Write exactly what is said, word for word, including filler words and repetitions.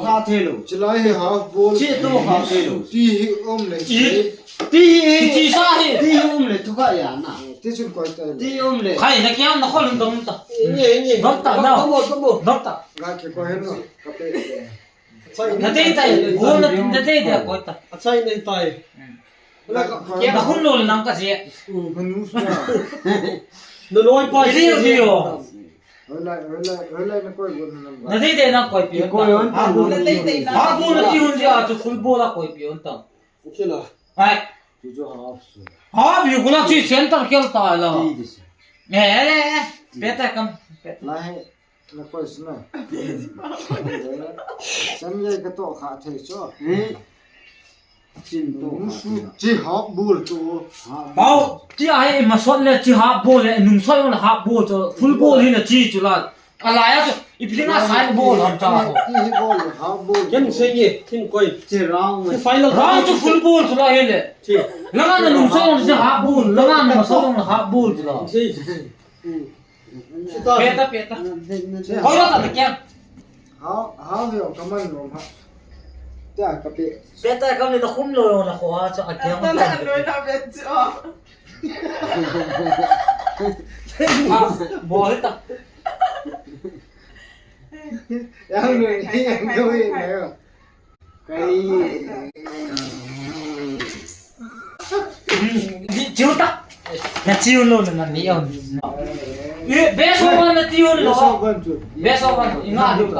Kha thei lou. Chilai hi half ball. Chi to kha thei lou. Ti hi um le. Ti hi. Ti sa hi. Ti hi um le tu ka ya na. Ti chun koi ta. Ti um le. Khai na kiam na khol dong ta. Ni ni. Dong ta na. Dong ta. Dong ta. Ga ke ko hen no. Ka pe. Na te tai. Go na te tai koi ta. Achai nei tai. Na khun lou le nang ka je. Manu sa. Na loi pa. Ri ri yo. Hoilai, hoilai, hoilai na koi gon na ba. Na dei dei na koi pi. Koi on ta. Ha bu na ti hun ja chu full ball a koi pi on ta. Kila. Ai. Ti jo half su. Ha bi kula chi center kel ta la. Ti dis. Eh, eh, eh. Peta kam. Peta. La he. Na koi sna. Sam ye ka to kha thei cho. Hmm. Chin to. Musu chi half ball to. Pau, ti a he masot le chi half ball le nung soi le half ball to. Full ball hi na chi chu la. Ala ya chu. Ipi na sai ball ham cha ko. Ti hi ball half ball. Ken sei ye, tin koi. Chi round. Chi final. Round chu full ball chu la he le. Chi. Langa na nung soi le half ball. Langa na masot le half ball chu la. Sei. Peta, peta. Koi lo ta kiam. Hao, hao hi ong kaman nom ha. Tia ka pe. Peta kam ni na khum lo na kho ha cha a kiam. Ta na lo na bet cho. Ha, bol ta. Yang lo ni yang lo ni na yo. Chiu ta. Na chiu lo na ni on. Best of one na chiu lo. Best of one. Inga du ta.